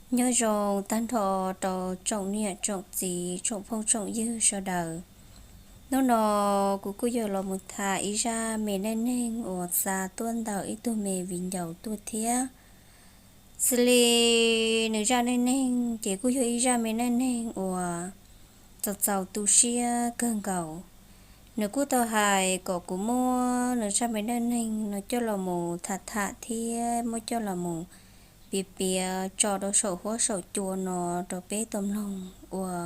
Nyob zoo tag nrho rau tsoom niam tsoom txiv tsoom phooj tsoom ywg sawv daws. Hnub no kuv kuj yog los mus tham ib zaj me neej neeg uas xa tuaj ntawm ib tug me viv ncaus tuaj thiab. Xws li nws zaj neej neeg ces kuj yog ib zaj me neej neeg uas txaus txaus tu siab kawg nkaus. Nws kuj tau hais kom kuv muab nws zaj me neej neeg no coj los mus tham tham thiab muab coj los mus piav piav tso rau saum huab saum cua no rau peb tau mloog ua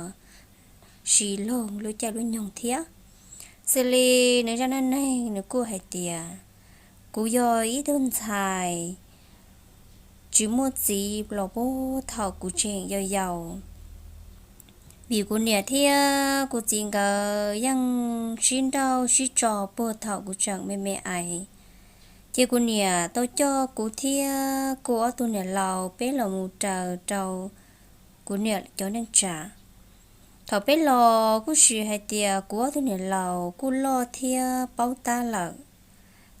si log lub caij lub nyoog thiab. Xws li nws zaj neej neeg nws kuj hais tias, kuv yog ib tug ntxhais tsis muaj txiv los puag thaum kuv tseem yau yaus. Vim kuv niam thiab kuv txiv nkawd yeej sib nrauj sib tso puag thaum kuv tseem me me aiv, ces kuv niam tau coj kuv thiab kuv ob tug niam laus peb los mus raws rau kuv niam cov neej tsa. Thaum peb los kuj sis hais tias kuv ob tug niam laus kuj loj thiab paub tab lawm,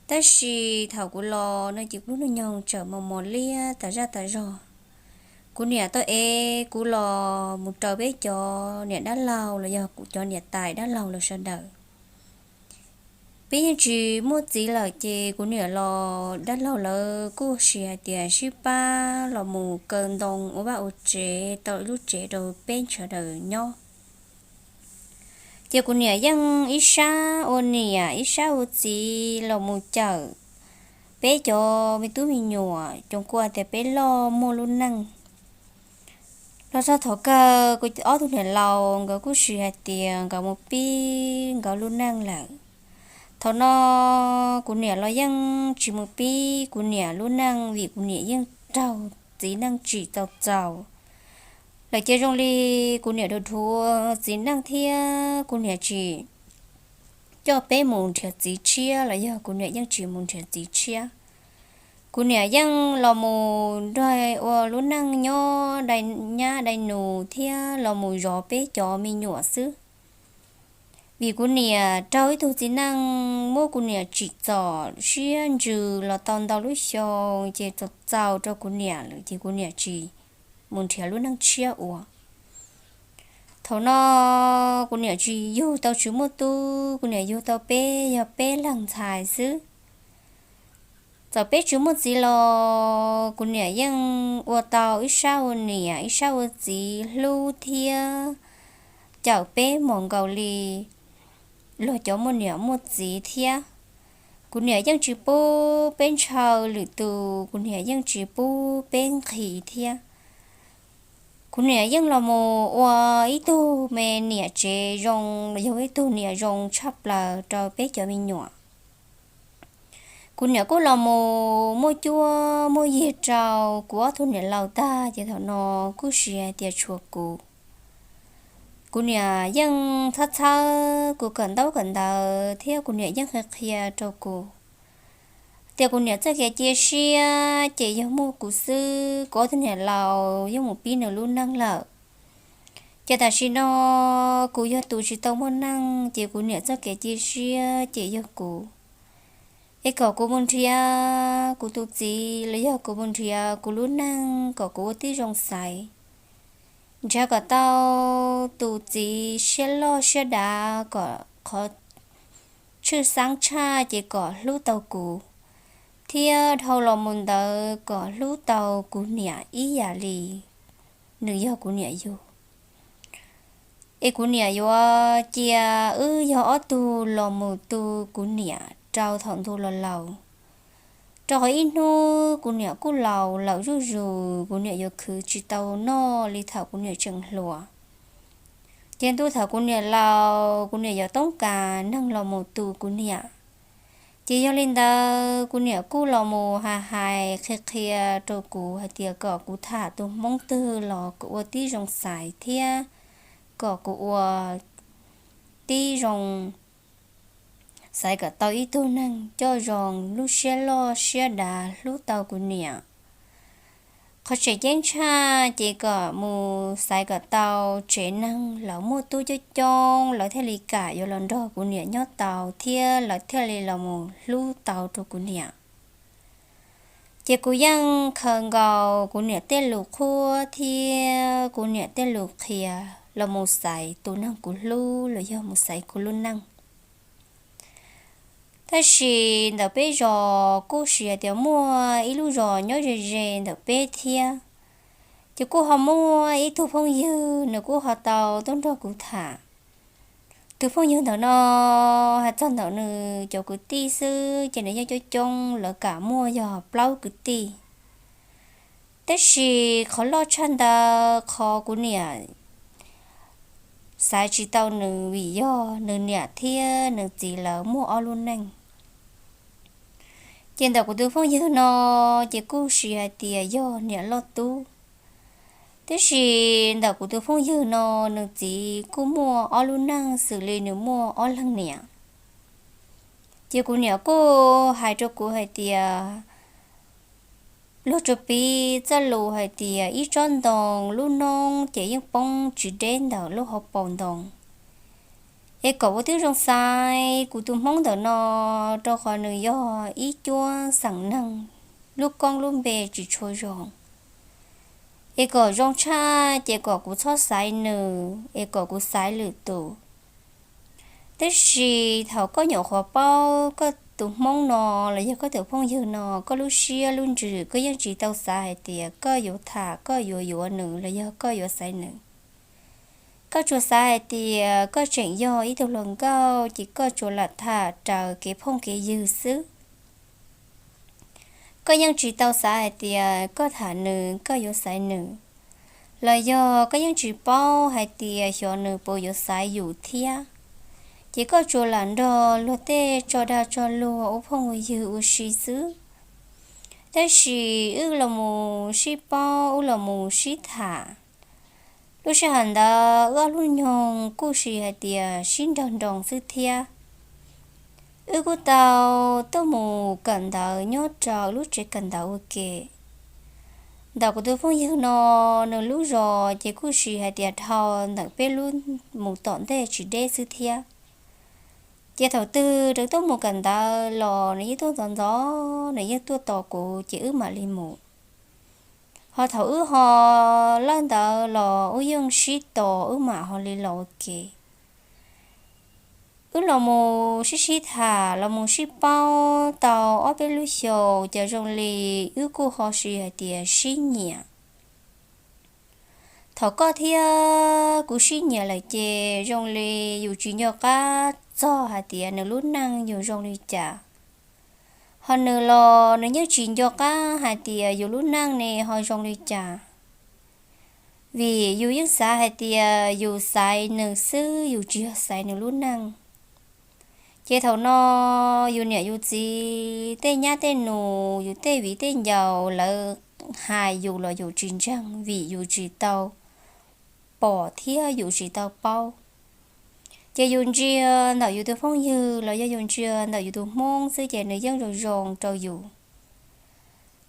tab sis thaum kuv los no ces kuv lub nyoog tseem mos mos liab tas zaj tas zog. Kuv niam tau ev kuv los mus raws peb cov niam dab laug los yog kuv cov niam tais dab laug lawv sawv daws. Peb yeej tsis muaj txiv lawm ces kuv niam los dab laug lawv kuj sis hais tias sib pab los mus kaw ntoo ua vaj ua tsev tau ib lub tsev rau peb sawv daws nyob. Ces kuv niam yeej ib sab ua niam ib sab ua txiv los mus cawm peb cov me tub me nyuam coos kuas tias peb loj muaj lub neej. Los txog thaum kawg kuv ob tug niam laus nkawd kuj sis hais tias nkawd mus pib nkawd lub neej lawm. Thaum no kuv niam los yeej tsis mus pib kuv niam lub neej vim kuv niam yeej raug txiv neej tsim txaus txaus lawm. Ces zoo li kuv niam dhuav dhuav txiv neej thiab kuv niam tsis coj peb mus nrhiav txiv tshiab los yog kuv niam yeej tsis mus nrhiav txiv tshiab. Kuv niam yeej los mus nrog ua lub neej nyob dai nyab dai nus thiab los mus zov peb cov me nyuam xwb. Vim kuv niam raug ib tug txiv neej muab kuv niam tsim txom siab ntsws los tau ntau lub xyoo ces txaus txaus rau kuv niam lawm ces kuv niam tsis mus nrhiav lub neej tshiab ua. Thaum no kuv niam tsis yug tau tsis muaj tub, kuv niam yug tau peb yog peb leeg ntxhais xwb. Txawm peb tsis muaj txiv los kuv niam yeej ua tau ib sab ua niam ib sab ua txiv hlub thiab cawm peb mus nkaus li luag cov muaj niam muaj txiv thiab. Kuv niam yeej tsis pub peb ntshaw lwm tus, kuv niam yeej tsis pub peb nqhis thiab. Kuv niam yeej los mus ua ib tug me niam tsev zoo, yog ib tug niam zoo tshaj plaws rau peb cov me nyuam. Kuv niam kuj los mus muaj cuab muaj yig rau kuv ob tug niam laus tag ces thaum no kuj sis hais tias tshuav kuv. Kuv niam yeej txhawb txhawb kuv kawm ntaub kawm ntawv thiab kuv niam yeej qhia qhia rau kuv tias kuv niam txoj kev cia siab ces yog muaj kuv xwb, kuv ob tug niam laus yeej mus pib nws lub neej lawm. Ces tam sim no kuv yog tus tsis tau muaj neej ces kuv niam txoj kev cia siab ces yog kuv. Es kom kuv mus nrhiav kuv tus txiv los yog kuv mus nrhiav kuv lub neej kom kuv ua tib zoo xaiv, nrhiav kom tau tus txiv siab loj siab dav kom qhov tshwj xeeb tshaj ces kom hlub tau kuv, thiab dhau los mus ntawd kom hlub tau kuv niam ib yam li nws yog kuv niam yug. Es kuv niam yuav cia wb yog ob tug los mus tu kuv niam rau thaum ntu los laus. Rau qhov ib hnub kuv niam kuj laus lawm zuj zus, kuv niam yuav khwv tsis tau noj li thaum kuv niam tseem hluas. Ces ntu thaum kuv niam laus kuv niam yuav toob kas neeg los mus tu kuv niam. Ces yog li ntawd kuv niam kuj los mus hais hais qhia qhia rau kuv hais tias kom kuv tham tus hmoob twg los kom ua tib zoo xaiv thiab kom kuv ua tib zoo xaiv kom tau ib tug neeg coj zoo lub siab loj siab dav hlub tau kuv niam. Qhov tseem ceeb tshaj ces kom mus xaiv kom tau tsev neeg lawv muaj tub coob coob lawv thiaj li kam yuav los nrog kuv niam nyob tau thiab lawv thiaj li los mus hlub tau rau kuv niam. Ces kuv yeej khaws nkaus kuv niam tej lus qhuab thiab kuv niam tej lus qhia los mus xaiv tus neeg kuv hlub los yog mus xaiv kuv lub neej. Tab sis ntawm peb zos kuj sis hais tias muaj ib lub zos nyob ze ze ntawm peb thiab. Ces kuj ho muaj ib tug phooj ywg nws kuj ho tau tuaj nrog kuv tham. Tus phooj ywg ntawm no, hais txog ntawm nws cov kwv tij xwb ces nws yeej coob coob, lawv kam muaj yog plaub kwv tij. Tab sis qhov loj tshaj ntawd qhov kuv niam xaiv tsis tau nws vim yog nws niam thiab nws txiv lawv muaj ob lub neej. Ces ntawm kuv tus phooj ywg no ces kuj sis hais tias yog niam loj tub. Tab sis ntawm kuv tus phooj ywg no, nws txiv kuj muaj ob lub neej xws li nws muaj ob leeg niam. Ces kuv niam kuj hais rau kuv hais tias, luag tsuas piv txoj lus hais tias ib tsob ntoo lub noob ces yeej poob tsis deb ntawm lub hauv paus ntoo. Es kom ua tib zoo xaiv kuv tus hmoob ntawm no, rau qhov nws yog ib cuab xeem neeg, lub koob lub npe tsis tshua zoo. Es kom zoo tshaj ces kom kuv txhob xaiv nws, es kom kuv xaiv lwm tus. Tab sis thaum koj nyuam qhuav paub koj tus hmoob no los yog koj tus phooj ywg no, koj lub siab lub ntsws koj yeej tsis tau xav hais tias koj yuav tham, koj yuav yuav nws los yog koj yuav xaiv nws. Koj tsuas xav hais tias koj tseem yog ib tug hluas nkauj ces koj tsuas lam tham raws kev phooj kev ywg xwb. Koj yeej tsis tau xav hais tias koj tham nws, koj yuav xaiv nws, los yog koj yeej tsis paub hais tias xyov nws puas yuav xaiv yus thiab. Ces koj tsuas lam nrog luag tej tso dag tso luag ua phooj ua ywg ua si xwb. Tab sis wb los mus sib paub, wb los mus sib tham. Lub sij hawm ntawd wb ob lub nyoog kuj sis hais tias sib nrawg nroos xwb thiab. Wb kuj tau tuaj mus kawm ntawv nyob rau lub tsev kawm ntawv ua ke. Ntawm kuv tus phooj ywg no, nws lub zos ces kuj sis hais tias dhau ntawm peb lub mus tom ntej tsis deb xwb thiab. Ces thaum twg nws tuaj mus kawm ntawv los nws yeej tuaj ntxov ntxov, nws yeej tuaj tos kuv ces wb mam li mus. Ho thaum wb ho lawb ntawv los wb yeej sib tos wb mam ho li los ua ke. Wb los mus sib sib tham los mus sib paub tau ob peb lub xyoos ces zoo li wb kuj ho sis hais tias sib nyiam. Thaum koj thiab kuv sib nyiam lawm ces zoo li yus tsis nco qab txog hais tias nws lub neej yus zoo li cas. Ho nws los nws yeej tsis nco qab hais tias yus lub neej ne ho zoo li cas. Vim yus yeej xav hais tias yus xaiv nws xwb, yus tsis yog xaiv nws lub neej. Ces thaum no yus niam yus txiv, tej nyab tej nus, yus tej viv tej ncaus lawv hais yus los yus tsis ntseeg vim yus tsis tau pom thiab yus tsis tau paub. Ces yus ntsia ntawm yus tus phooj ywg los yog yus ntsia ntawm yus tus hmoob xwb ces nws yeej zoo zoo rau yus.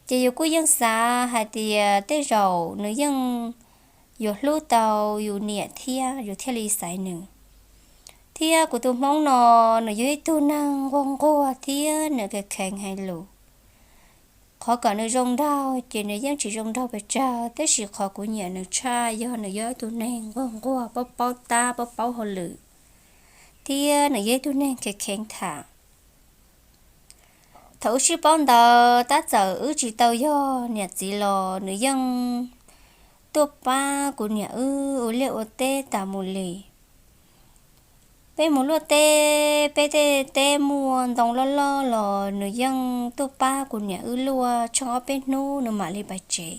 Ces yus kuj yeej xav hais tias tej zaum nws yeej yuav hlub tau yus niam thiab yus thiaj li xaiv nws. Thiab kuv tus hmoob no, nws yog ib tug neeg nquag nquag thiab nws kheev kheev hais lus. Qhov kom nws zoo nraug ces nws yeej tsis zoo nraug pes tsawg, tab sis qhov kuv nyiam nws tshaj yog nws yog ib tug neeg nquag nquag, paub paub tab, paub paub hauj lwm, thiab nws yog ib tug neeg kheev kheev tham. Thaum wb sib paub ntawd tab txawm wb tsis tau yog niam txiv los nws yeej tuaj pab kuv niam wb ua liaj ua teb tas mus li. Peb mus luaj teb, peb tej teb muaj ntoo loj loj los nws yeej tuaj pab kuv niam wb luaj tsheej ob peb hnub nws mam li pais tsev.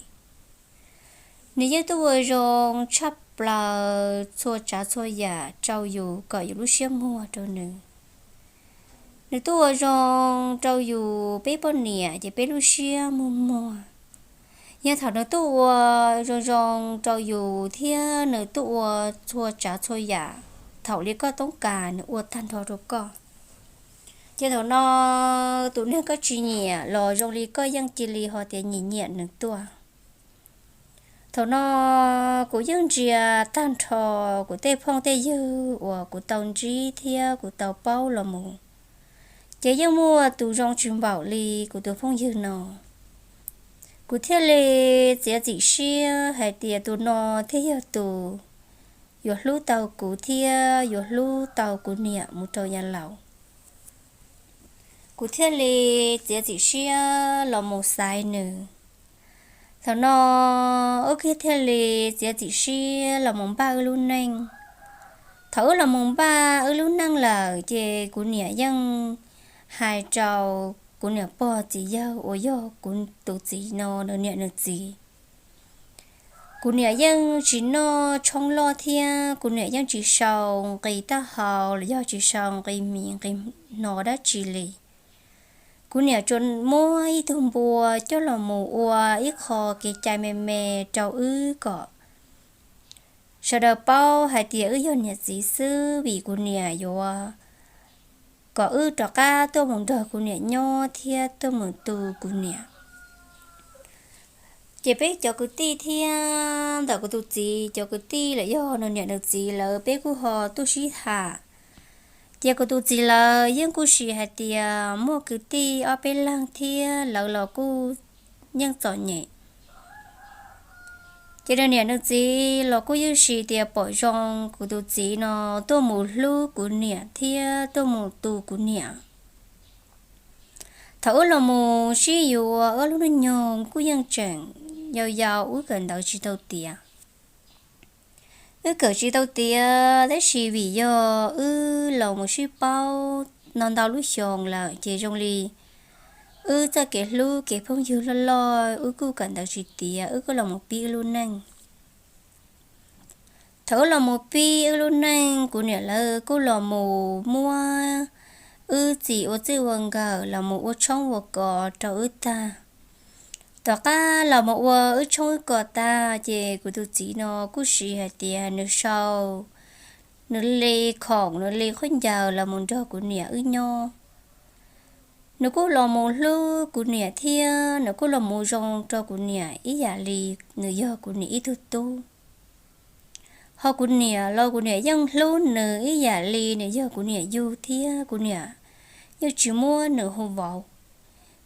Nws yeej tuaj ua zoo tshaj plaws txhua tsav txhua yam rau yus kom yus lub siab muag rau nws. Nws tuaj ua zoo rau yus peb poj niam ces peb lub siab muag muag. Yog thaum nws tuaj ua zoo zoo rau yus thiab nws tuaj ua txhua tsav txhua yam thaum li koj toob kas nws ua tag nrho rau koj, ces thaum no tus neeg koj tsis nyiam los zoo li koj yeej cia li ho tias nyiam nyiam nws tuaj. Thaum no kuv yeej ntsia tag nrho kuv tej phooj tej ywg uas kuv tau ntsib thiab kuv tau paub los mus, ces yeej muaj tus zoo tsis npaum li kuv tus phooj ywg no. Kuv thiaj li txiav txim siab hais tias tus no thiaj yog tus yuav hlub tau kuv thiab yuav hlub tau kuv niam mus rau yav laus. Kuv thiaj li txiav txim siab los mus xaiv nws. Thaum no wb kiag thiaj li txiav txim siab los mus npaj wb lub neej. Thaum wb los mus npaj wb lub neej lawm ces kuv niam yeej hais rau kuv niam pog txiv yawg uas yog kuv tus txiv no nws niam nws txiv. Kuv niam yeej tsis noj tshoob loj thiab kuv niam yeej tsis sau nqi taub hau los yog tsis sau nqi mis nqi hno dab tsi li. Kuv niam tsuas muab ib tug npua coj los mus ua ib qho kev cai me me rau wb kom sawv daws paub hais tias wb yog niam txiv xwb, vim kuv niam yuav kom wb rov qab tuaj mus nrog kuv niam nyob thiab tuaj mus tu kuv niam. Ces peb cov kwv tij thiab ntawm kuv tus txiv cov kwv tij los yog nws niam nws txiv lawv peb kuj ho tuaj sib tham. Ces kuv tus txiv lawv yeej kuj sim hais tias muaj kwv tij ob peb leeg thiab lawv los kuj yeej txom nyem. Ces nws niam nws txiv los kuj yeej sim tias pom zoo kuv tus txiv no tuaj mus hlub kuv niam thiab tuaj mus tu kuv niam. Thaum wb los mus sib yuav wb lub neej nyoog kuj yeej tseem yau yau, wb kawm ntawv tsis tau tiav. Wb kawm tsis tau tiav tab sis vim yog wb los mus sib paub no ntau lub xyoo lawm ces zoo li wb txoj kev hlub kev phooj ywg loj loj, wb kuj kawm ntawv tsis tiav, wb kuj los mus pib wb lub neej. Thaum wb los mus pib wb lub neej, kuv niam lawv kuj los mus muab wb txhim ua txij ua nkawm los mus ua tshoob ua kos rau wb tag. Tom qab los mus ua wb tshoob wb kos tag ces kuv tus txiv no kuj sim hais tias nws sau nws li khoom nws li khaub ncaws los mus nrog kuv niam wb nyob. Nws kuj los mus hlub kuv niam thiab nws kuj los mus zoo rau kuv niam ib yam li nws yog kuv niam ib tug tub. Ho kuv niam los kuv niam yeej hlub nws ib yam li nws yog kuv niam yug thiab kuv niam yeej tsis muab nws hu vauv.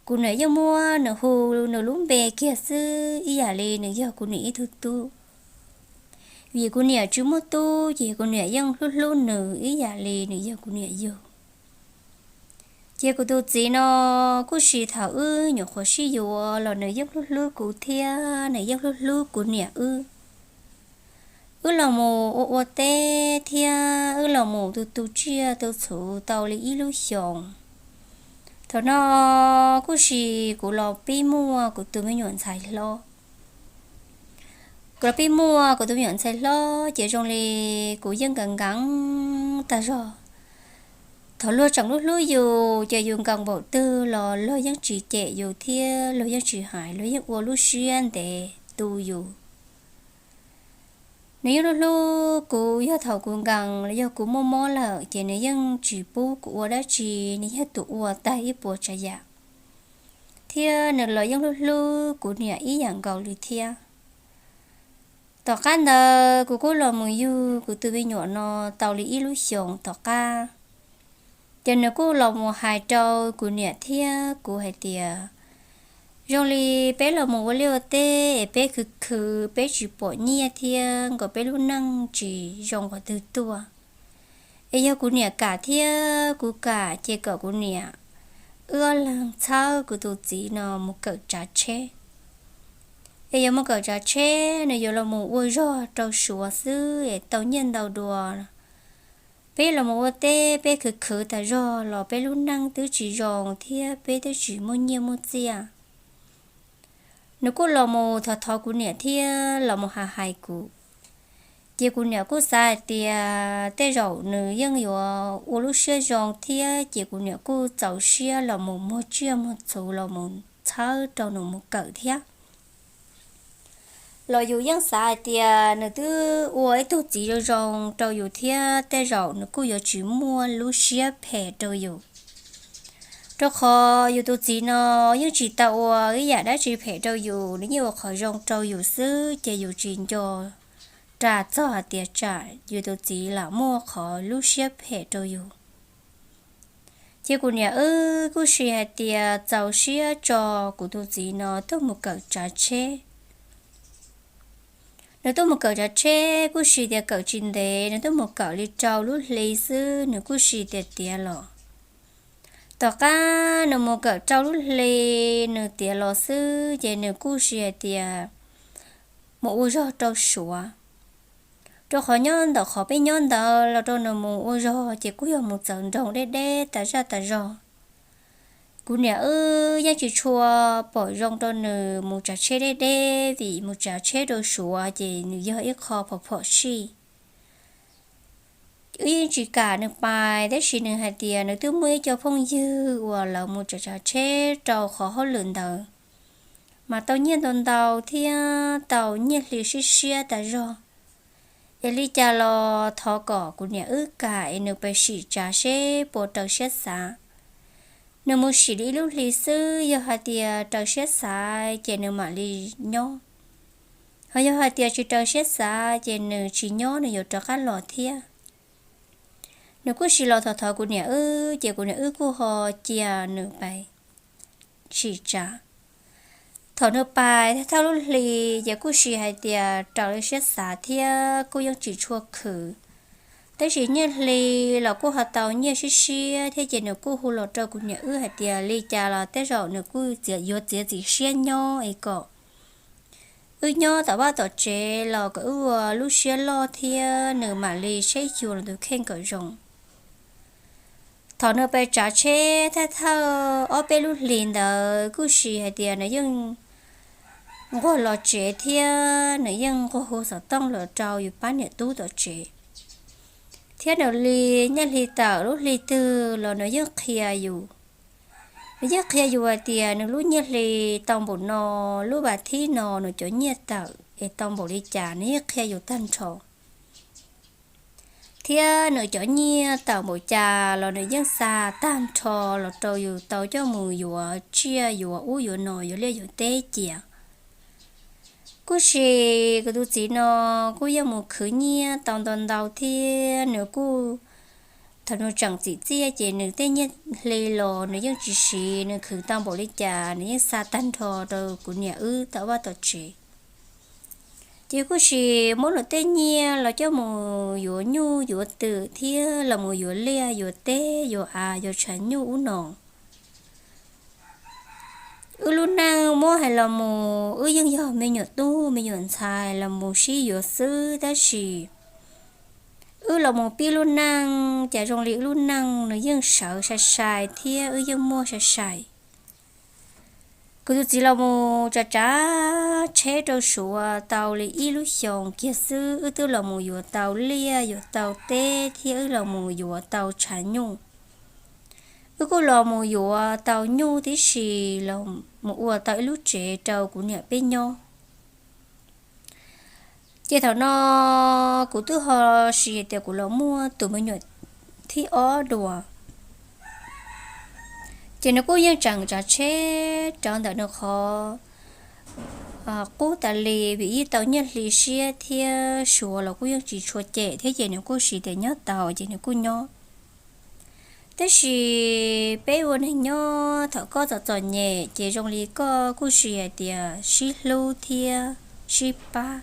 Kuv niam yeej muab nws hu nws lub npe kiag xwb ib yam li nws yog kuv niam ib tug tub. Vim kuv niam tsis muaj tub ces kuv niam yeej hlub hlub nws ib yam li nws yog kuv niam yug. Ces kuv tus txiv no kuj sis thaum wb nyuam qhuav sib yuav los nws yeej hlub hlub kuv thiab nws yeej hlub hlub kuv niam wb. Wb los mus ua ua teb thiab wb los mus tu tu tsiaj tu txhuv tau li ib lub xyoos. Thaum no kuj sis kuv los pib muaj kuv tus me nyuam ntxhais hlob. Kuv los pib muaj kuv tus me nyuam ntxhais hlob ces zoo li kuv yeej nkees nkees tag zog. Thaum luag tseem hlub hlub yus ces yus nkees npaum twg los luag yeej tsis cem yus thiab luag yeej tsis hais, luag yeej ua lub siab ntev tu yus. Nws yeej hlub hlub kuv, yog thaum kuv nkees los yog kuv muaj mob lawm ces nws yeej tsis pub kuv ua dab tsi, nws yog tus ua tag ib puas tsav yam. Thiab nws los yeej hlub hlub kuv niam ib yam nkaus li thiab. Tom qab ntawd kuv kuj los mus yug kuv tus me nyuam no tau li ib lub xyoos tom qab, ces nws kuj los mus hais rau kuv niam thiab kuv hais tias, zoo li peb los mus ua liaj ua teb es peb khwv khwv peb tsis pom nyiaj thiab nkaus peb lub neej tsis zoo qhov twg tuaj. Es yog kuv niam kam thiab kuv kam ces kom kuv niam wb ob leeg txhawb kuv tus txiv no mus kawm tsav tsheb. Es yuav mus kawm tsav tsheb nws yuav los mus ua zog rau Suav xwb es tau nyiaj ntau dua. Peb los mus ua teb peb khwv khwv tas zog los peb lub neej twb tsis zoo thiab peb twb tsis muaj nyiaj muaj txiaj. Nws kuj los mus thov thov kuv niam thiab los mus hais hais kuv. Ces kuv niam kuj xav hais tias tej zaum nws yeej yuav ua lub siab zoo thiab ces kuv niam kuj txaus siab los mus muag tsiaj muag txhuv los mus txhawb rau nws mus kawm thiab. Los yus yeej xav hais tias nws twb ua ib tug txiv zoo zoo rau yus thiab tej zaum nws kuj yuav tsis muaj lub siab phem rau yus. Rau qhov yus tus txiv no yeej tsis tau ua ib yam dab tsi phem rau yus, nws yeej ua qhov zoo rau yus xwb ces yus tsis nco ras txog hais tias tsam yus tus txiv lam muaj qhov lub siab phem rau yus. Ces kuv niam wb kuj siv hais tias txaus siab tso kuv tus txiv no tuaj mus kawm tsav tsheb. Nws tuaj mus kawm tsav tsheb kuj siv tias kawm tsis ntev, nws tuaj mus kawm li rau lub hli xwb nws kuj siv tias tiav los. Tom qab nws mus kawm rau lub hli, nws tiav los xwb ces nws kuj siv hais tias mus ua zog rau Suav, rau qhov nyob ntawm qhov peb nyob ntawd los rau nws mus ua zog ces kuj yog mus txawv nroog deb deb tas zaj tas zog. Kuv niam wb yeej tsis tshua pom zoo rau nws mus tsav tsheb deb deb vim mus tsav tsheb rau Suav ces nws yog ib qho phom phom sij. Wb yeej tsis kam nws pais, tab sis nws hais tias nws twb muaj ib co phooj ywg uas lawv mus tsav tsav tsheb rau qhov hauj lwm ntawd mas tau nyiaj ntau ntau thiab tau nyiaj hli siab siab tas zog. Es li cas los thov kom kuv niam wb kam es nws pais sim tsav seb puas raws siab xav. Nws mus sim li ib lub hli xwb, yog hais tias raws siab xav ces nws mam li nyob, ho yog hais tias tsis raws siab xav ces nws tsis nyob, nws yuav rov qab los thiab. Nws kuj sim los thov thov kuv niam wb ces kuv niam wb kuj ho cia nws pais sim tsav. Thaum nws pais thawj lub hli ces kuj sim hais tias raws li siab xav thiab kuj yeej tsis tshua khwv, tab sis nyiaj hli los kuj ho tau nyiaj siab siab thiab ces nws kuj hu los rau kuv niam wb hais tias li cas los tej zaum nws kuj yuav txiav txim siab nyob es kom wb nyob tom vaj tom tsev los kom wb ua lub siab loj thiab nws mam li saib xyuas nws tus kheej kom zoo. Thaum nws pais tsav tsheb thawj thawj ob peb lub hlis ntawd kuj sim hais tias nws yeej nquag los tsev thiab nws yeej nquag hu xov tooj los rau yus pab niam tub tom tsev, thiab nws li nyiaj hli tawm lub hli twg los nws yeej qhia yus. Nws yeej qhia yus hais tias nws lub nyiaj hli tau npaum no, lub vas thib no nws cov nyiaj tawm es tau npaum li cas, nws yeej qhia yus tag nrho. Thiab nws cov nyiaj tawm npaum cas los nws yeej xa tag nrho los rau yus tau coj mus yuav tsiaj yuav ub yuav no yuav liaj yuav teb cia. Kuj sim kuv tus txiv no kuj yeej mus khwv nyiaj tau ntau ntau thiab nws kuj, thaum nws tseem txim txiaj ces nws tej nyiaj hli los nws yeej tsis siv, nws khwv tau npaum li cas nws yeej xa tag nrho rau kuv niam wb tom vaj tom tsev. Ces kuj sim muab nws tej nyiaj los coj mus yuav nyuj yuav twm thiab los mus yuav liaj yuav teb yuav av yuav tshav nyuj ub no. Wb lub neej muab hais los mus wb yeej yog me nyuam tub me nyuam ntxhais los mus sib yuav xwb, tab sis wb los mus pib lub neej ces zoo li wb lub neej nws yeej sawv sai sai thiab wb yeej muaj sai sai. Kuv tus txiv los mus tsav tsav tsheb rau Suav tau li ib lub xyoos kiag xwb, wb twb los mus yuav tau liaj yuav tau teb thiab wb los mus yuav tau tshav nyuj. Wb kuj los mus yuav tau nyuj tib si los mus ua tau ib lub tsev rau kuv niam peb nyob. Ces thaum no kuv twb ho siv tias kuv los muaj tus me nyuam thib ob dua. Ces nws kuj yeej tseem tsav tsheb rawv ntawm nws qhov qub tas li vim yeej tau nyiaj hli siab thiab Suav los kuj yeej tsis tshua cem thiab ces nws kuj siv tias nyob tau ces nws kuj nyob. Tab sis peb ua neeg nyob thaum koj txom txom nyem ces zoo li koj kuj siv hais tias sib hlub thiab sib pab.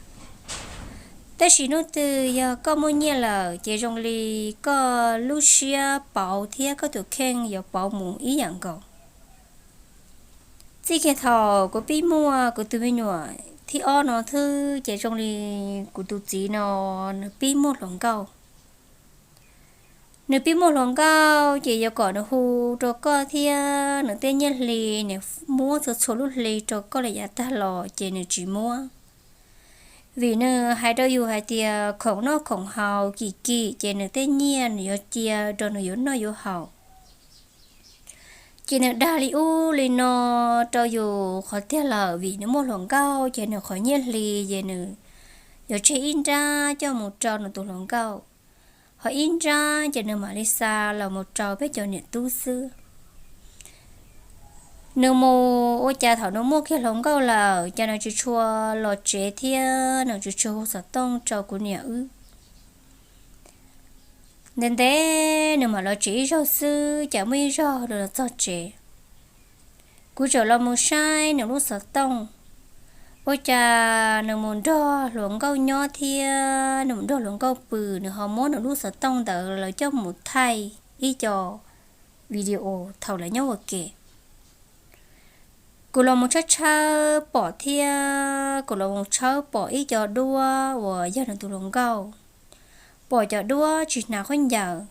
Tab sis hnub twg yog koj muaj nyiaj lawm ces zoo li koj lub siab pauv thiab koj tus kheej yuav pauv mus ib yam nkaus. Txij kiag thaum kuv pib muaj kuv tus me nyuam thib ob no xwb ces zoo li kuv tus txiv no nws pib muaj hluas nkauj. Nws pib muaj hluas nkauj ces yuav kom nws hu rau koj thiab nws tej nyiaj hli nws muab txhua txhua lub hli rau koj li yav tag los ces nws tsis muab. Vim nws hais rau yus hais tias khoom noj khoom haus kim kim ces nws tej nyiaj nws yuav cia rau nws yuav noj yuav haus. Ces nws dag li ub li no rau yus qhov tiag lawm, vim nws muaj hluas nkauj ces nws qhov nyiaj hli ces nws yuav tseg ib nrab coj mus rau nws tus hluas nkauj, ho ib nrab ces nws mam li xa los mus rau peb cov niam tub xwb. Nws mus ua cas thaum nws muaj kiag hluas nkauj lawm ces nws tsis tshua los tsev thiab nws tsis tshua hu xov tooj rau kuv niam wb. Ntev ntev nws mam los tsev ib zaug xwb, cas muaj ib zaug nws los txog tsev, kuv txawm los mus saib nws lub xov tooj. Ua cas nws mus nrog hluas nkauj nyob thiab nws mus nrog hluas nkauj pw, nws ho muab nws lub xov tooj ntawd lawv coj mus thaij ib co video thaum lawv nyob ua ke. Kuv los mus tshawb tshawb pom thiab kuv los mus tshawb pom ib co duab uas yog nws tus hluas nkauj, pom cov duab tsis hnav khaub ncaws,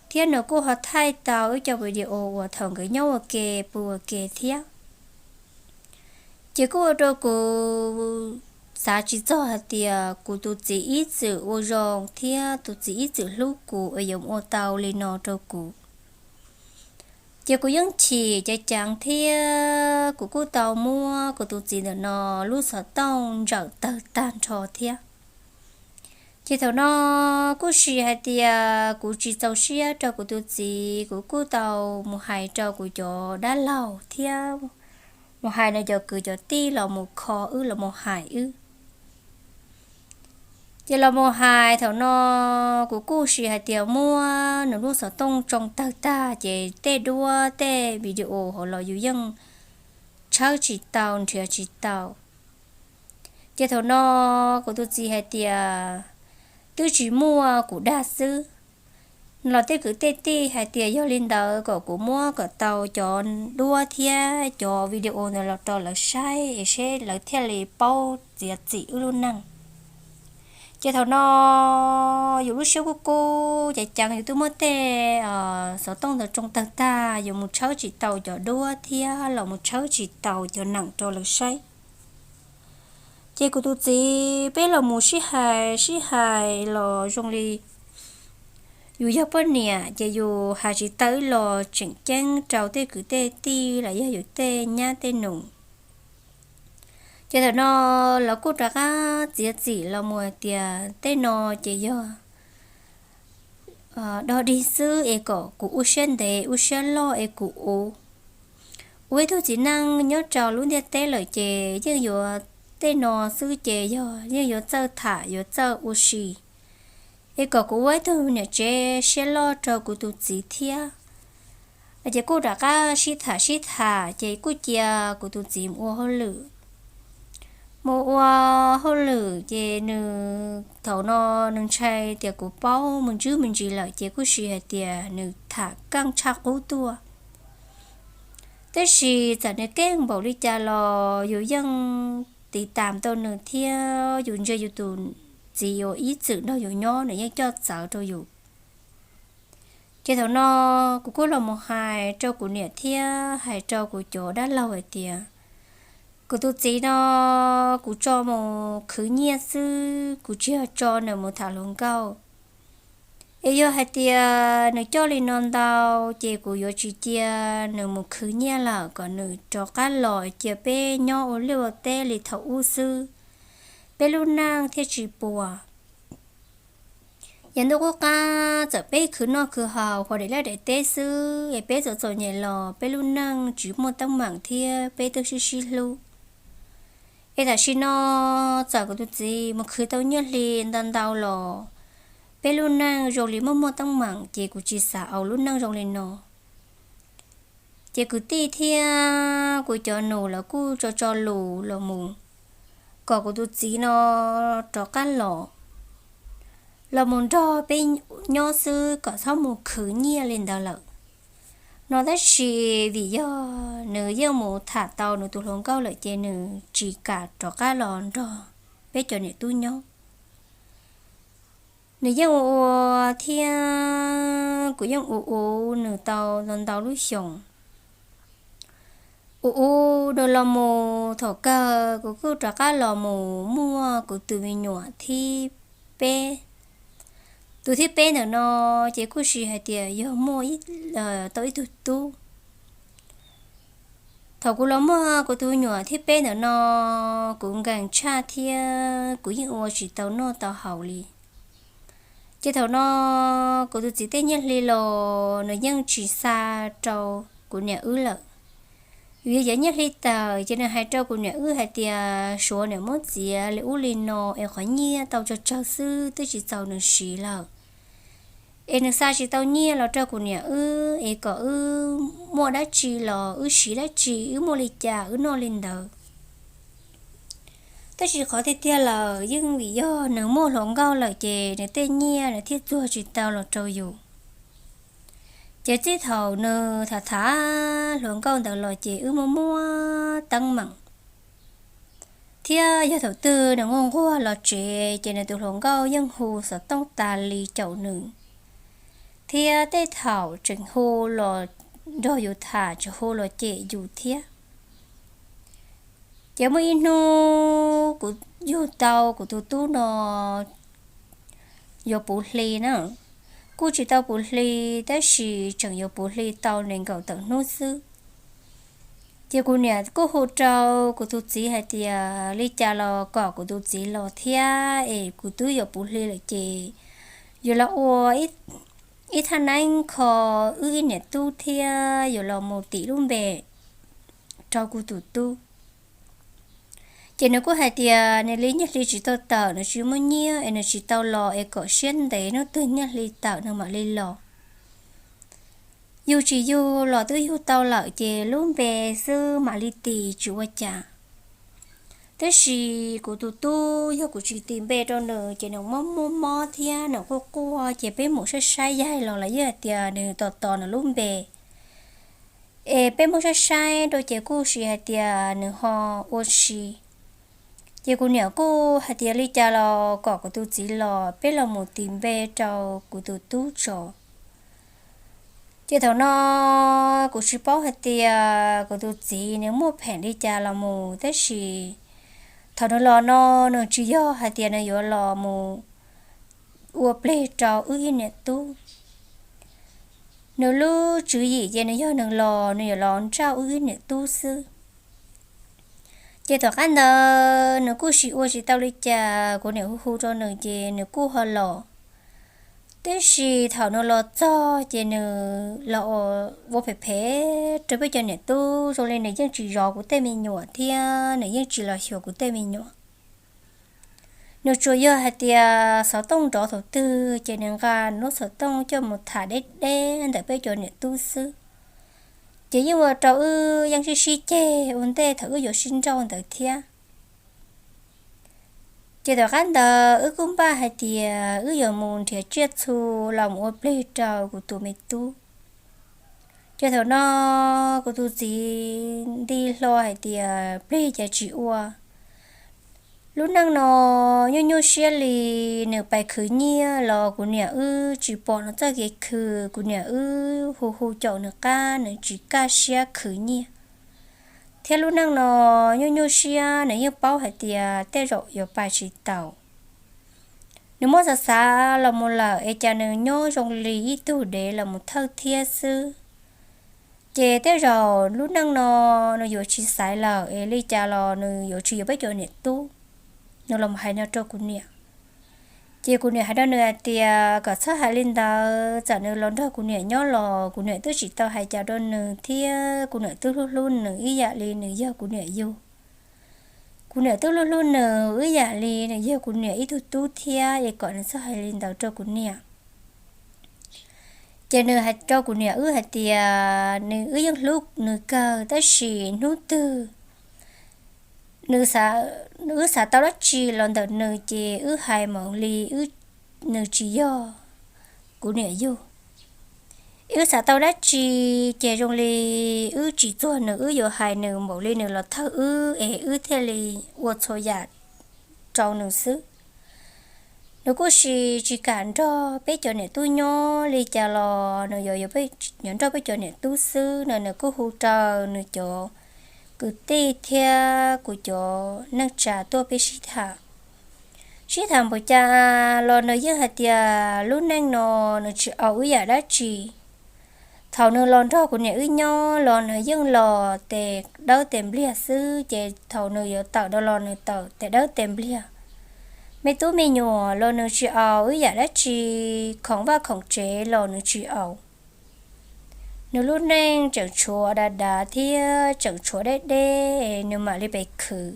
thiab nws kuj ho thaij tau ib co video uas thaum nkawd nyob ua ke pw ua ke thiab. Ces kuj ua rau kuv xav tsis txog hais tias kuv tus txiv ib txwm ua zoo thiab tus txiv ib txwm hlub kuv es yuav ua tau li no rau kuv. Ces kuv yeej chim ceev ceev thiab kuv kuj tau muab kuv tus txiv ntawm no lub xov tooj ntsawm tawg tag nrho thiab. Ces thaum no kuj sis hais tias kuv tsis txaus siab rau kuv tus txiv, kuv kuj tau mus hais rau kuv cov dab laug thiab mus hais nws cov kwv cov tij los mus kho wb los mus hais wb. Ces los mus hais thaum no kuv kuj sis hais tias muab nws lub xov tooj tsoo tawg tag ces tej duab tej video hauv los yus yeej tshawb tsis tau nrhiav tsis tau. Ces thaum no kuv tus txiv hais tias twb tsis muaj, kuv dag xwb. Los tej kwv tej tij hais tias yog li ntawd kom kuv muab kom tau cov duab thiab cov video ntawd los rau lawv saib es seb lawv thiaj li paub txiav txim wb lub neej. Ces thaum no yus lub siab kub kub ceev ceev, yus twb muab tej xov tooj ntawd tsoo tawg tag, yus mus tshawb tsis tau cov duab thiab los mus tshawb tsis tau cov neem rau lawv saib. Ces kuv tus txiv peb los mus sib hais sib hais los zoo li yus yog poj niam ces yus hais tsis tau ib los tseem ceeb rau tej kwv tej tij los yog yus tej nyab tej nus. Ces thaum no lawv kuj rov qab txiav txim los mus hais tias tej no ces yog dog dig xwb es kom kuv ua siab ntev ua siab loj es kuv ua ua ib tug txiv neej nyob rau lub ntiaj teb lawm ces yeej yuav tej no xwb ces yog yeej yuav txawj tham yuav txawj ua si, es kom kuv ua ib tug niam tsev siab loj rau kuv tus txiv thiab. Ces kuj rov qab sib tham sib tham ces kuj cia kuv tus txiv mus ua hauj lwm. Mus ua hauj lwm ces nws thaum no nws ntshai tias kuv paub me ntsis me ntsis lawm ces kuj sis hais tias nws tham keej tshaj qub tuaj. Tab sis txawm nws keej npaum li cas los yus yeej tiv tam tau nws thiab yus ntsia yus tus txiv uas ib txwm nrog yus nyob nws yeej coj txawv rau yus. Ces thaum no kuv kuj los mus hais rau kuv niam thiab hais rau kuv cov dab laug hais tias kuv tus txiv no kuv tso mus khwv nyiaj xwb, kuv tsis yog tso nws mus tham hluas nkauj. Es yog hais tias nws coj li no ntau ces kuv yuav tsis cia nws mus khwv nyiaj lawm, kom nws rov qab los cia peb nyob ua liaj ua teb li thaum ub xwb, peb lub neej thiaj tsis puas. Yav ntuj qub qab txawm peb khwv noj khwv haus ua daim liaj daim teb xwb es peb txom txom nyem los peb lub neej tsis muaj teeb meem thiab peb twb sib sib hlub. Es tam sim no txawm kuv tus txiv mus khwv tau nyiaj hli ntau ntau los peb lub neej zoo li muaj muaj teeb meem ces kuv tsis xav ua lub neej zoo li no. Ces kwv tij thiab kuv cov nus lawv kuj tso tso lus los mus kom kuv tus txiv no rov qab los, los mus nrog peb nyob xwb kom txhob mus khwv nyiaj li ntawd lawm no. Tab sis vim yog nws yeej mus tham tau nws tus hluas nkauj lawm ces nws tsis kam rov qab los nrog peb cov niam tub nyob. Nws yeej ua ua thiab kuv yeej ua ua nws tau ntau ntau lub xyoos. Ua ua nws los mus thaum kawg kuv kuj rov qab los mus muaj kuv tus me nyuam thib peb. Tus thib peb ntawm no ces kuj sis hais tias yog muaj tau ib tug tub. Thaum kuv los muaj kuv tus nyuam thib peb ntawm no, kuv nkees tshaj thiab kuv yeej ua tsis tau noj tau haus li. Ces thaum no kuv tus txiv tej nyiaj hli los nws yeej tsis xa rau kuv niam wb lawm. Vim yog cov nyiaj hli tawm ces nws hais rau kuv niam wb hais tias suav niam muab txiav li ub li no es qhov nyiaj tau tsawg tsawg xwb twb tsis txaus nws siv lawm. es nws xa tsis tau nyiaj los rau kuv niam wb es kom wb muaj dab tsi los wb siv dab tsi, wb muaj li cas wb noj li ntawd. Tab sis qhov tiag tiag lawm yeej vim yog nws muaj hluas nkauj lawm ces nws tej nyiaj nws thiaj txuag tsis tau los rau yus. Ces txij thaum nws tham tham hluas nkauj ntawd los ces wb muaj muaj teeb meem, thiab yog thaum twg nws nquag nquag los tsev ces nws tus hluas nkauj yeej hu xov tooj tas li caum nws, thiab tej thaum tseem hu los nrog yus tham, tseem hu los cem yus thiab. Ces muaj ib hnub kuv yug tau kuv tus tub no yuav puv hli na, kuj tsis tau puv hli, tab sis tseem yuav puv hli tau nees nkaum tawm hnub xwb. Ces kuv niam kuj hu rau kuv tus txiv hais tias li cas los kom kuv tus txiv los thiab es kuv twb yuav puv hli lawm ces yuav los ua ib thaj neeb kho wb ib niam tub thiab yuav los mus tim lub npe rau kuv tus tub. Ces nws kuj hais tias nws li nyiaj hli tsis tau tawm, nws tsis muaj nyiaj es nws tsis tau los, es kom siab ntev hnub twg nyiaj hli tawm nws mam li los. Yug tsis yug los twb yug tau lawm ces lub npe xwb mam li tis tsis ua cas. Tab sis kuv tus tub yog kuv tsis tis npe rau nws ces nws muaj muaj mob thiab nws quaj quaj, ces peb mus saib saib yaig los lawv yeej hais tias nws tos tos nws lub npe. Es peb muab saib saib rau ces kuj sis hais tias nws ho ua si. Ces kuv niam kuj hais tias li cas los kom kuv tus txiv los peb los mus tis npe rau kuv tus tub tso. Ces thaum no kuv tsis paub hais tias kuv tus txiv nws muaj pheem li cas los mus, tab sis thaum nws los no nws tsis yog hais tias nws yuav los mus ua plig rau wb ib niam tub. Nws lub tswv yim ces nws yog nws los nws yuav los ntsauj wb ib niam tub xwb. Ces tom qab ntawd nws kuj sim ua tsis tau li cas, kuv niam hu hu rau nws ces nws kuj ho los. Tiam sis thaum nws los txog ces nws los ua phem phem rau peb cov niam tub, zoo li nws yeej tsis zov kuv tej me nyuam thiab nws yeej tsis los xyuas kuv tej me nyuam. Nws tsuas yog hais tias xov tooj nrov thaum twg ces nws nqa nws lub xov tooj coj mus tham deb deb ntawm peb cov niam tub xwb. Ces yeej ua rau wb yeej sib sib ceg ua ntej thaum wb yuav sib nrauj ntawd thiab. Ces tom qab ntawd wb kuj npaj hais tias wb yuav mus nrhiav tsiaj txhu los mus ua plig rau kuv tus me tub. Ces thaum no kuv tus txiv nti hlo hais tias plig ces tsis ua. Lub neej no nyuaj nyuaj siab li, nws pais khwv nyiaj los kuv niam wb tsis pom nws txoj kev khwv, kuv niam wb hu hu caum nws qab nws tsis kaj siab khwv nyiaj. Thiab lub neej no nyuaj nyuaj siab, nws yeej paub hais tias tej zaum yuav pais tsis taus. Nws muab xav xav los mus lawm es cas nws nyob zoo li ib tug dev los mus thawj thiab xwb. Ces tej zaum lub neej no nws yuav tsis xaiv lawm es li cas los nws yuav tsis yuav peb cov niam tub. Nws los hais no rau kuv niam. Ces kuv niam hais rau nws hais tias kom txhob hais li ntawd, txawm nws los nrog kuv niam nyob los kuv niam twb tsis tau hais cas rau nws thiab kuv niam twb hlub hlub nws ib yam li nws yog kuv niam yug. Kuv niam twb hlub hlub nws ib yam li nws yog kuv niam ib tug tub thiab es kom nws txhob hais li ntawd rau kuv niam. Ces nws hais rau kuv niam wb hais tias nws wb yeej hlub nws kawg tab sis hnub twg nws, wb xav tau dab tsi los ntawm nws ces wb hais mam li, nws tsis yog kuv niam yug. Wb xav tau dab tsi ces zoo li wb tsis txuag nws, wb yuav hais nws mam li nws los thawj wb es wb thiaj li ua txhua yam rau nws xwb. Nws kuj sis tsis kam nrog peb cov niam tub nyob li cas los nws yuav yuav nrog peb cov niam tub xwb no. Nws kuj hu rau nws cov kwv tij thiab kuv cov neej tsa tuaj peb sib tham. Sib tham npaum cas los nws yeej hais tias lub neej no nws tsis au wb yam dab tsi. Thaum nws los nrog kuv niam wb nyob los nws yeej los tes dawb tes npliag xwb, ces thaum nws yuav tawm no los nws tawm tes dawb tes npliag. Me tub me nyuam los nws tsis au wb yam dab tsi, khoom vaj khoom tsev los nws tsis au. Nws lub neej tseem tshuav dav dav thiab tseem tshuav deb deb, nws mam li pes khwv.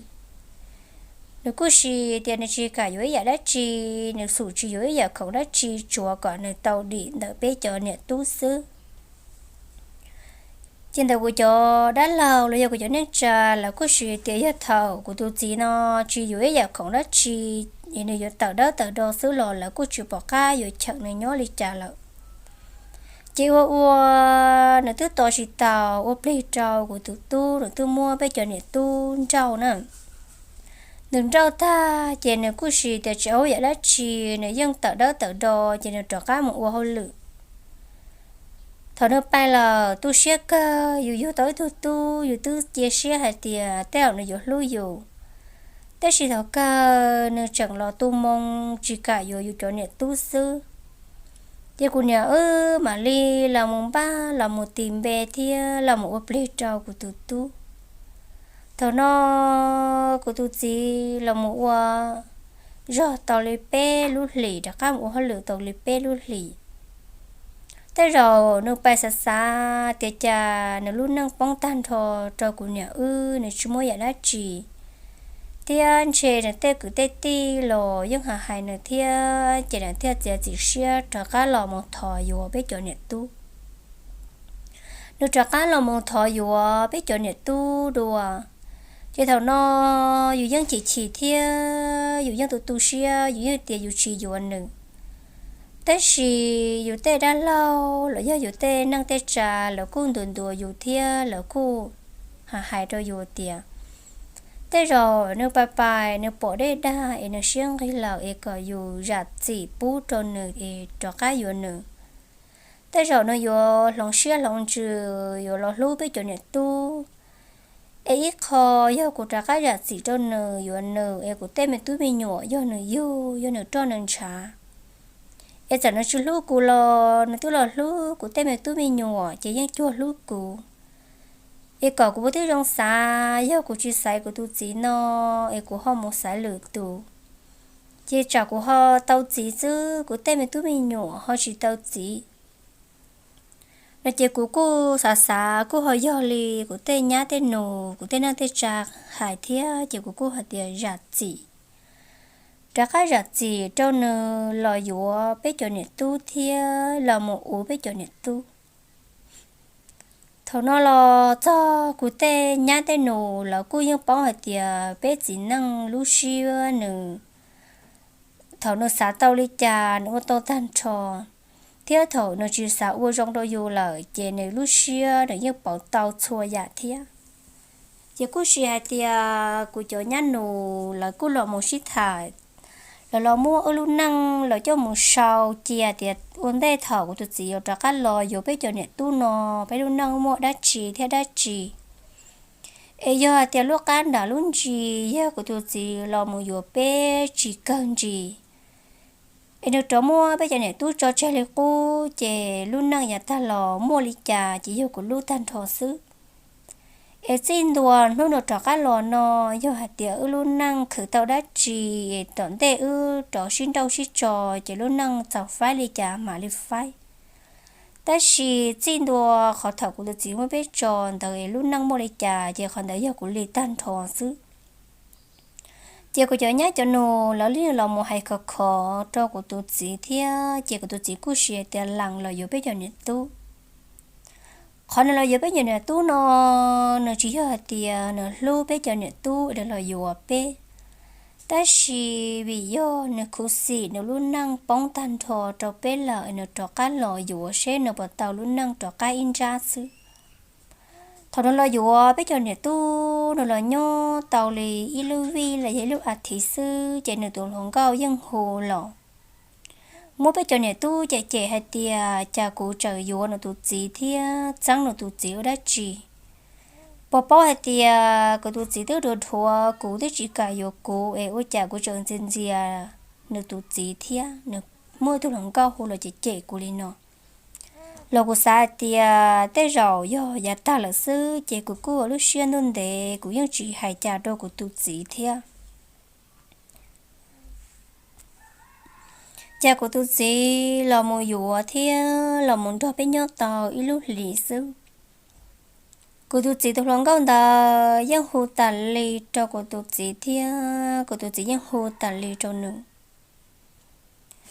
Nws kuj hais tias nws tsis kam yuav ib yam dab tsi, nws xum tsis yuav ib yam khoom dab tsi tsuav kom nws tau dim ntawm peb cov niam tub xwb. Ces ntawm kuv cov dab laug los yog kuv cov neej tsa lawv kuj hais tias yog thaum kuv tus txiv no tsis yuav ib yam khoom dab tsi, es nws yuav tawm dawb tawm do xwb los lawv kuj tsis pom qab yuav cheem nws nyob li cas lawm. Ces ua ua nws twb tos tsis taus, ua plig rau kuv tus tub, nws twb muab peb cov niam tub nrauj na. Nws nrauj tag ces nws kuj hais tias tsis ua yam dab tsi, nws yeej tawm dawb tawm do, ces nws rov qab mus ua hauj lwm. Thaum nws pais lawm tu siab kawg, yus yug tau ib tug tub, yus twb cia siab hais tias tej zaum nws yuav hlub yus. Tab sis thaum kawg nws tseem los tu moo tsis kam yuav yus cov niam tub xwb. Ces kuv niam wb mam li los mus npaj, los mus tis npe thiab los mus ua plig rau kuv tus tub. Thaum no kuv tus txiv los mus ua zog tau li peb lub hlis, rov qab mus ua hauj lwm tau li peb lub hlis. Tej zaum nws pais xav xav tias cas nws lub neej poob tag nrho rau kuv niam wb, nws tsis muaj yam dab tsi, thiab ntshe nws tej kwv tej tij los yeej hais hais nws thiab, ces nws thiaj txiav txim siab rov qab los mus thov yuav peb cov niam tub. Nws rov qab los mus thov yuav peb cov niam tub dua. Ces thaum no yus yeej chim chim thiab yus yeej tu tu siab, yus yeej tias yus tsis yuav nws. Tab sis yus tej dab laug los yog yus tej neej tej tsa lawv kuj ntuas ntuas yus thiab lawv kuj hais hais rau yus tias tej zaum nws pais pais nws pom dej dag es nws siab nqig lawm es kom yus zam txim pub rau nws es rov qab yuav nws. Tej zaum nws yuav hloov siab hloov ntsws yuav los hlub peb cov niam tub. Es ib qho yog kuv rov qab zam txim rau nws, yuav nws es kuv tej me tub me nyuam yog nws yug, yog nws roj nws ntshav. Es txawm nws tsis hlub kuv los nws twb los hlub kuv tej me tub me nyuam ces yeej cuag hlub kuv. Es kom kuv ua tib zoo xav, yog kuv tsis xaiv kuv tus txiv no es kuv ho mus xaiv lwm tus, ces tsam kuv ho tau txiv xwb, kuv tej me tub me nyuam ho tsis tau txiv no. Ces kuv kuj xav xav kuj ho yog li kuv tej nyab tej nus, kuv tej neej tej tsa hais thiab, ces kuv kuj hais tias zam txim, rov qab zam txim rau nws los yuav peb cov niam tub thiab los mus ua peb cov niam tub. Thaum no los txog kuv tej nyab tej nus lawv kuj yeej paub hais tias peb txiv neej lub siab nws, thaum nws xav tau li cas nws ua tau tag nrho, thiab thaum nws tsis xav ua zoo rau yus lawm ces nws lub siab nws yeej pauv tau txhua yam thiab. Ces kuj sis hais tias kuv cov nyab nus lawv kuj los mus sib tham, lawv los muab wb lub neej lawv coj mus sau cia tias ua ntej thaum kuv tus txiv yuav rov qab los yuav peb cov niam tub no, peb lub neej muaj dab tsi thiab dab tsi. Es yog hais tias lub qab nram lub ntsis yog kuv tus txiv los mus yuav peb tsis kawg ntsis, es nws rov muab peb cov niam tub tso tseg li qub ces lub neej yav tag los muaj li cas ces yog kuv lub tag nrho xwb. Es txij ntua hnub nws rov qab los no, yog hais tias wb lub neej khwv tau dab tsi, es tom ntej wb rov sib nrauj sib tso ces lub neej txaus faib li cas mam li faib. Tab sis txij ntua qhov thaum kuv tus txiv muab peb tso ntawd es lub neej muaj li cas ces qhov ntawd yog kuv li tag nrho xwb. Ces kuv cov nyab cov nus lawv yeej los mus hais khov khov rau kuv tus txiv thiab, ces kuv tus txiv kuj sis tias lees los yuav peb cov niam tub. Qhov nws los yuav peb cov niam tub no, nws tsis yog hais tias nws hlub peb cov niam tub es nws los yuav peb, tab sis vim yog nws khuv xim nws lub neej poob tag nrho rau peb lawm es nws rov qab los yuav seb nws puas tau lub neej rov qab ib nrab xwb. Thaum nws los yuav peb cov niam tub, nws los nyob tau li ib lub vij los yog ib lub a thiv xwb ces nws tus hluas nkauj yeej hu los muab peb cov niam tub cem cem hais tias cas kuv tseem yuav nws tus txiv thiab txeeb nws tus txiv ua dab tsi. Puas paub hais tias kuv tus txiv twb dhuav dhuav kuv, twb tsis kam yuav kuv es ua cas kuv tseem ntxias ntxias nws tus txiv thiab nws muaj tus hluas nkauj hu los cem cem kuv li no. Los kuv xav hais tias tej zaum yog yav tag lawm xwb ces kuv kuj ua lub siab ntuj ntev kuv yeej tsis hais cas rau kuv tus txiv thiab. Ces kuv tus txiv los mus yuav thiab los mus nrog peb nyob tau ib lub hlis xwb. Kuv tus txiv tus hluas nkauj ntawd yeej hu tas li rau kuv tus txiv thiab kuv tus txiv yeej hu tas li rau nws.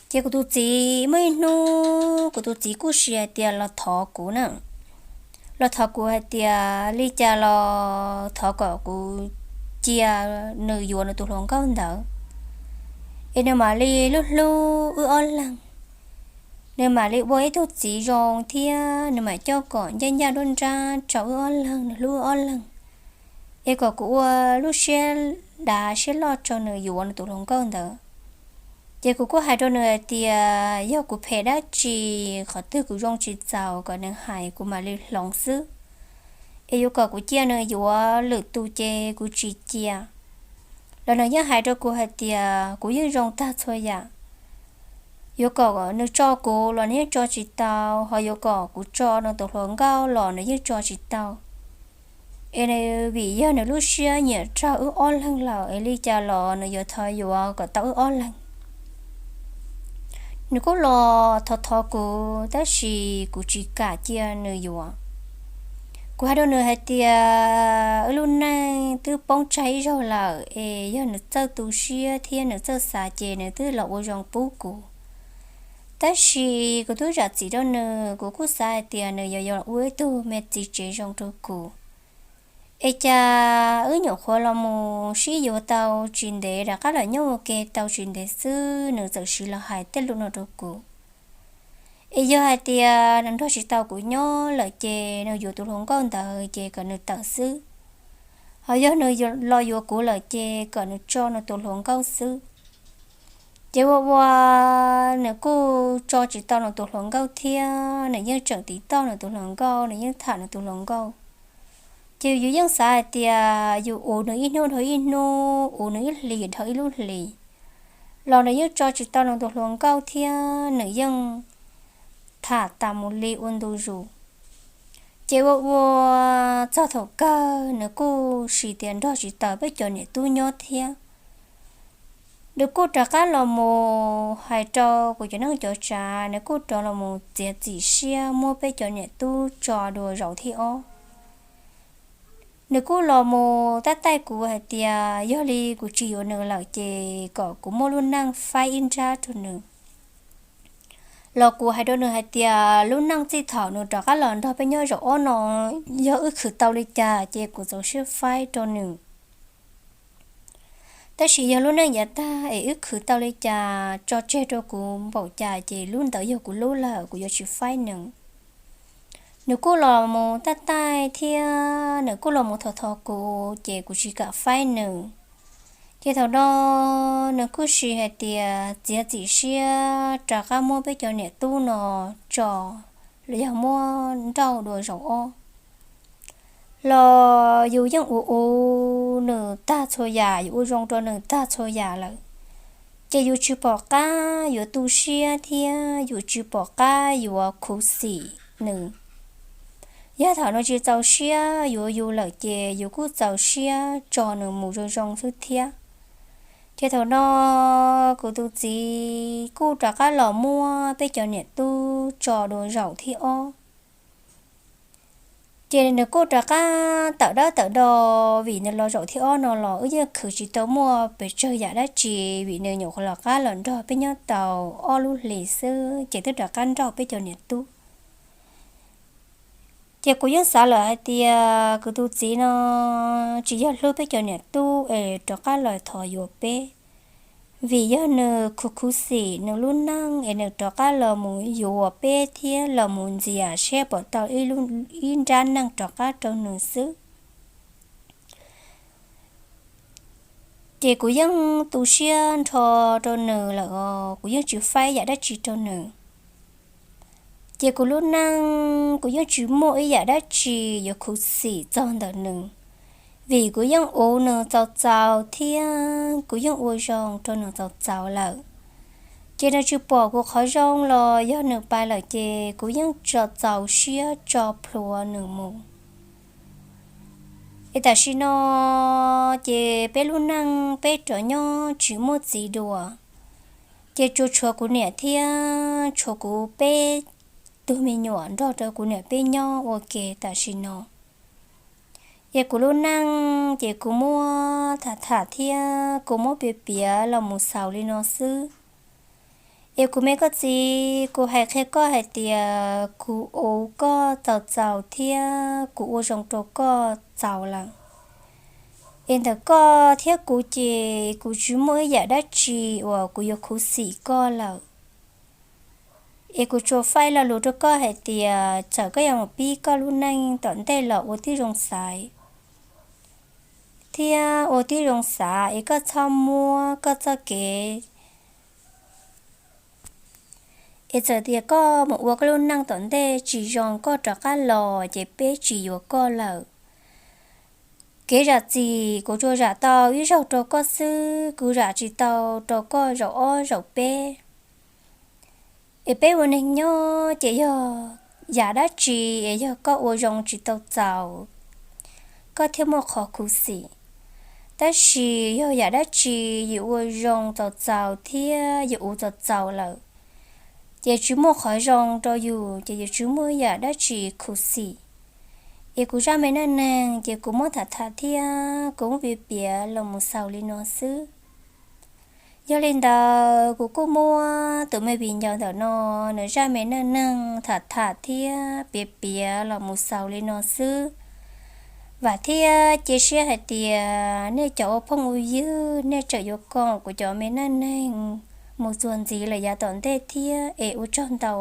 Ces kuv tus txiv muaj ib hnub kuv tus txiv kuj sis hais tias los thov kuv na, los thov kuv hais tias li cas los thov kom kuv cia nws yuav nws tus hluas nkauj ntawd, es nws mam li hlub hlub wb ob leeg, nws mam li ua ib tug txiv zoo thiab nws mam coj kom ncaj ncaj nruab nrab rau wb ob leeg, nws hlub wb ob leeg, es kom kuv ua lub siab dav siab loj rau nws yuav nws tus hluas nkauj ntawd. Ces kuv kuj hais rau nws hais tias yog kuv phem dab tsi, qhov twg kuv zoo tsis txaus kom nws hais kuv mam li hloov xwb, es yuav kom kuv cia nws yuav lwm tus ces kuv tsis cia. Los nws yeej hais rau kuv hais tias kuv yeej zoo tag txhua yam, yuav kom nws tso kuv los nws yeej tso tsis tau, ho yuav kom kuv tso nws tus hluas nkauj los nws yeej tso tsis tau. Es vim yog nws lub siab nyiam raug wb ob leeg lawm es li cas los nws yuav thov yuav kom tau wb ob leeg. Nws kuj los thov thov kuv tab sis kuv tsis kam cia nws yuav. Kuv hais rau nws hais tias wb lub neej twb poob tsag ib zaug lawm es yog nws txawj tu siab thiab nws txawj xav ces nws twb los ua zoo pub kuv. Tab sis kuv twb zam txim rau nws, kuv kuj xav hais tias nws yuav yuav ua ib tug me txiv tsev zoo rau kuv. Es cas wb nyuam qhuav los mus sib yuav tau tsis ntev rov qab los nyob ua ke tau tsis ntev xwb nws txawm siv los hais tej lus no rau kuv. Es yog hais tias nws nrog tsis tau kuv nyob lawm ces nws yuav tus hluas nkauj ntawd ces kom nws tawm xwb, ho yog nws los yuav kuv lawm ces kom nws tso nws tus hluas nkauj xwb. Ces ua ua nws kuj tso tsis tau nws tus hluas nkauj thiab nws yeej tseem tiv toj nws tus hluas nkauj, nws yeej tham nws tus hluas nkauj. Ces yus yeej xav hais tias yus uv nws ib hnub dhau ib hnub, uv nws ib hlis dhau ib lub hlis, los nws yeej tso tsis tau nws tus hluas nkauj thiab nws yeej tham tas mus li ua ntu zus. Ces ua ua txog thaum kawg nws kuj sis tias nrog tsis tau peb cov niam tub nyob thiab. Nws kuj rov qab los mus hais rau kuv cov neej cov tsav, nws kuj rov los mus txiav txim siab muab peb cov niam tub tso dua zaum thib ob. Nws kuj los mus tab taij kuv hais tias yog li kuv tsis yuav nws lawm ces kom kuv muaj lub neej faib ib nrab rau nws. Los kuv hais rau nws hais tias lub neej txij thaum nws rov qab los nrog peb nyob zaum ob no, yog wb khwv tau li cas ces kuv txaus siab faib rau nws. Tab sis yog lub neej yav tag es wb khwv tau li cas tso tseg rau kuv npaum cas ces lub ntawd yog kuv lub lawm, kuv yuav tsis faib nws. Nws kuj los mus tab taij thiab nws kuj los mus thov thov kuv ces kuv tsis kam faib nws. Ces thaum no nws kuj sis hais tias txiav txim siab rov qab muab peb cov niam tub no tso, los yog muab nrauj dua zaum ob. Los yus yeej ua ua nws tag txhua yam, yus ua zoo rau nws tag txhua yam lawm, ces yus tsis pom qab yuav tu siab thiab yus tsis pom qab yuav khuv xim nws. Yog thaum nws tsis txaus siab yuav yus lawm ces yus kuj txaus siab tso nws mus zoo zoo xwb thiab. Ces thaum no kuv tus txiv kuj rov qab los muab peb cov niam tub tso dua zaum thib ob. Ces nws kuj rov qab tawm dawb tawm do, vim nws los zaum thib ob no los wb yeej khwv tsis tau muaj pes tsawg yam dab tsi, vim nws nyuam qhuav los qab los nrog peb nyob tau ob lub hlis xwb ces twb rov qab nrauj peb cov niam tub. Ces kuv yeej xav lawm hais tias kuv tus txiv no tsis yog hlub peb cov niam tub es rov qab los thov yuav peb, vim yog nws khuv khuv xim nws lub neej es nws rov qab los mus yuav peb thiab los mus ntxias seb pom tau ib nrab neej rov qab rau nws xwb. Ces kuv yeej tu siab nrho rau nws lawm os, kuv yeej tsis faib yam dab tsi rau nws. Ces kuv lub neej kuv yeej tsis muaj ib yam dab tsi yuav khuv xim txog ntawm nws, vim kuv yeej uv nws txaus txaus thiab kuv yeej ua zoo rau nws txaus txaus lawm. Ces nws tsis pom kuv qhov zoo los yog nws pais lawm ces kuv yeej tso txaus siab tso plhuav nws mus. Es tam sim no ces peb lub neej peb rov nyob tsis muaj txiv dua, ces tsuas tshuav kuv niam thiab tshuav kuv peb tug me nyuam nrog rau kuv niam peb nyob ua ke tam sim no. Es kuv lub neej ces kuv muab tham tham thiab kuv muab piav piav los mus xaus li no xwb. Es kuv me koj txiv, kuv hais qhia koj hais tias kuv uv koj txaus txaus thiab kuv ua zoo rau koj txaus lawm. Es ntawm koj thiab kuv ces kuv tsis muaj ib yam dab tsi uas kuv yuav khuv xim koj lawm. Es kuv tsuas faib lo lus rau koj hais tias txawm koj yuav mus pib koj lub neej tom ntej los ua tib zoo xaiv thiab ua tib zoo xav, es koj txhob muab koj txoj kev, es txawm tias koj mus ua koj lub neej tom ntej tsis zoo koj rov qab los ces peb tsis yuav koj lawm. Kev zam txim kuv tsuas zam tau ib zaug rau koj xwb, kuv zam tsis tau rau koj zaum ob zaum peb. Es peb ua neeg nyob ces yog yam dab tsi es yog koj ua zoo tsis tau txaus, koj thiaj muaj qhov khuv xim. Tab sis yog yam dab tsi yus ua zoo txaus txaus thiab yus uv txaus txaus lawm, ces tsis muaj qhov zoo rau yus ces yus tsis muaj yam dab tsi khuv xim. Es kuv zaj me neej neeg ces kuv muab tham tham thiab kuv muab piav piav los mus xaus li no xwb. Yog li ntawd kuv kuj muab tus me viv ncaus ntawm no nws zaj me neej neeg tham tham thiab piav piav los mus xaus li no xwb. Vam thiab cia siab hais tias nej cov ua phooj ua ywg nej tseem yuav koom kuv cov me neej neeg mus txuas ntxiv lawm yav tom ntej thiab es ua tsaug ntau.